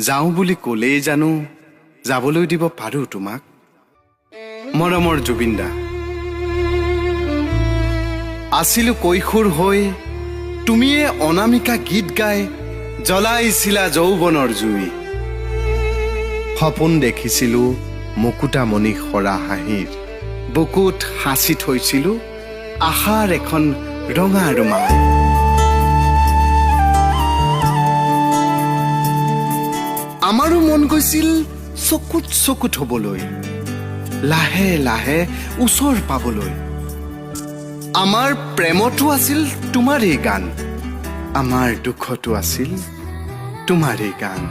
যাওঁ বুলি ক'লেই জানো যাবলৈ দিব পাৰোঁ তোমাক? মৰমৰ জুবিন দা, আছিলো কৈশোৰ হৈ, তুমিয়ে অনামিকা গীত গাই জ্বলাইছিলা যৌৱনৰ জুই। সপোন দেখিছিলো মুকুতামণি সৰা হাঁহিৰ, বুকুত সাঁচি থৈছিলো আশাৰ এখন ৰঙা ৰুমাল। আমাৰো মন গৈছিল চকুত চকু থবলৈ, লাহে লাহে ওচৰ পাবলৈ। আমাৰ প্ৰেমতো আছিল তোমাৰেই গান, আমাৰ দুখতো আছিল তোমাৰেই গান।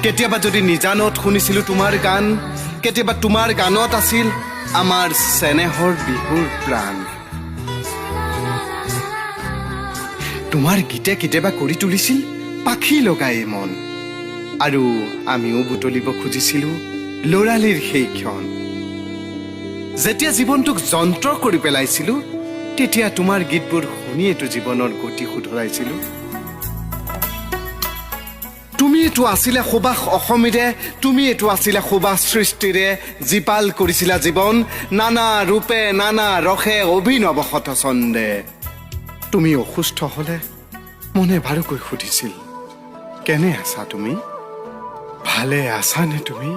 কেতিয়াবা যদি নিজানত শুনিছিলো তোমাৰ গান, কেতিয়াবা তোমাৰ গানত আছিল আমাৰ চেনেহৰ বিহুৰ প্ৰাণ। তোমাৰ গীতে কেতিয়াবা কৰি তুলিছিল পাখি লগাই মন, আৰু আমিও বুটলিব খুজিছিলো ল'ৰালিৰ সেই ক্ষণ। যেতিয়া জীৱনটোক যন্ত্ৰ কৰি পেলাইছিলো, তেতিয়া তোমাৰ গীতবোৰ শুনিয়েতো জীৱনৰ গতি শুধৰাইছিলো। তুমিয়েতো আছিলা সুবাস অসমীৰে, তুমিয়েতো আছিলা সুবাস সৃষ্টিৰে, জীপাল কৰিছিলা জীৱন নানা ৰূপে নানা ৰসে অভিনৱ শত ছন্দে। তুমি অসুস্থ হলে মনে বাৰুকৈ সুধিছিল, কেনে আছা তুমি, ভালে আছানে তুমি?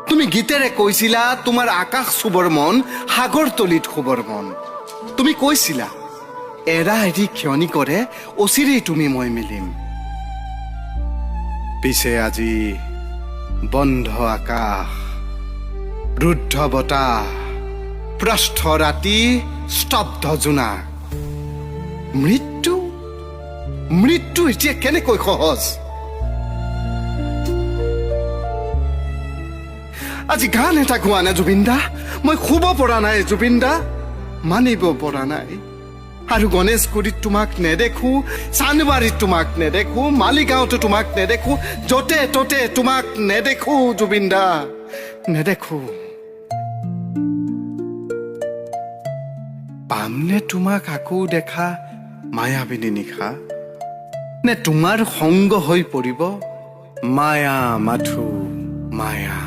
তুমি গীতেৰে কৈছিলা তোমাৰ আকাশ চুবৰ মন, সাগৰ তলিত শুবৰ মন। তুমি কৈছিলা এৰা এৰি ক্ষণি কৰে অচিৰেই তুমি মই মিলিম। পিছে আজি বন্ধ আকাশ, ৰুদ্ধ বতাহ, প্ৰস্থ ৰাতি, স্তব্ধ জোনাক, মৃত্যু মৃত্যু এতিয়া কেনেকৈ সহজ? আজি গান এটা গোৱা নাই জুবিন দা, মই শুব পৰা নাই জুবিন দা, মানিব পৰা নাই। আৰু গণেশগুৰিত তোমাক নেদেখো, চান্দবাৰীত তোমাক নেদেখো, মালিগাঁৱতো তোমাক নেদেখো, য'তে ত'তে তোমাক নেদেখো জুবিন দা, নেদেখো। পামনে তোমাক আকৌ দেখা মায়াবিনী নিশা, নে তোমাৰ সংগ হৈ পৰিব মায়া মাথো মায়া?